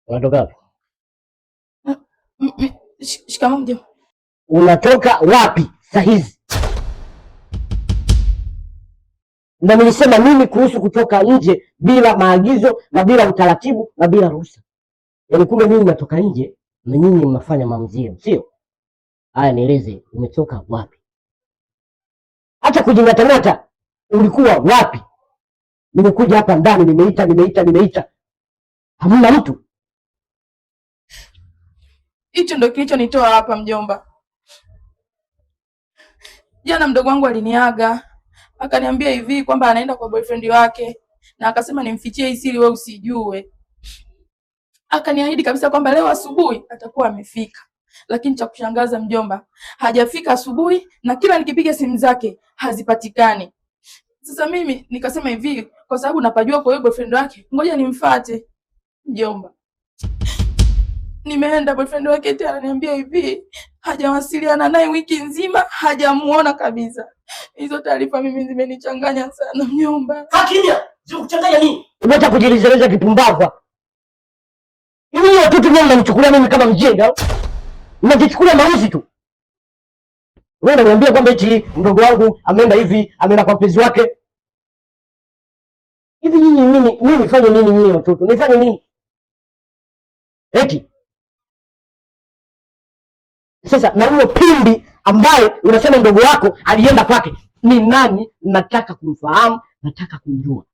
Unatoka wapi? Shikamoo mjomba. Unatoka wapi saa hizi? Na nilisema nini kuhusu kutoka nje bila maagizo na bila utaratibu na bila ruhusa? Yaani kumbe mimi natoka nje na nyinyi mnafanya maamuzi yenu, sio? Haya, nieleze, umetoka wapi? Acha kujing'atang'ata, ulikuwa wapi? Nimekuja hapa ndani, nimeita, nimeita, nimeita, hamna mtu. Hicho ndo kilichonitoa hapa mjomba. Jana mdogo wangu aliniaga akaniambia hivi kwamba anaenda kwa boyfriend wake, na akasema nimfichie hii siri, wewe usijue. Akaniahidi kabisa kwamba leo asubuhi atakuwa amefika, lakini cha kushangaza mjomba, hajafika asubuhi, na kila nikipiga simu zake hazipatikani. Sasa mimi nikasema hivi, kwa sababu napajua kwa hiyo boyfriend wake, ngoja nimfuate mjomba. Nimeenda boyfriend wake eti ananiambia hivi hajawasiliana naye wiki nzima, hajamuona kabisa. Hizo taarifa mimi zimenichanganya sana mjomba. Kimya, zikuchanganya nini? Umeacha kujilizeleza kipumbavu hapa. Hivi watoto nyinyi mnanichukulia mimi kama mjinga? Mnajichukulia mauzi tu. Wewe unaniambia kwamba eti mdogo wangu ameenda hivi, ameenda kwa mpenzi wake. Hivi nyinyi mimi nifanye nini nyinyi watoto? Nifanye nini? Eti sasa na huyo pimbi ambaye unasema mdogo wako alienda kwake ni nani? Nataka kumfahamu, nataka kumjua.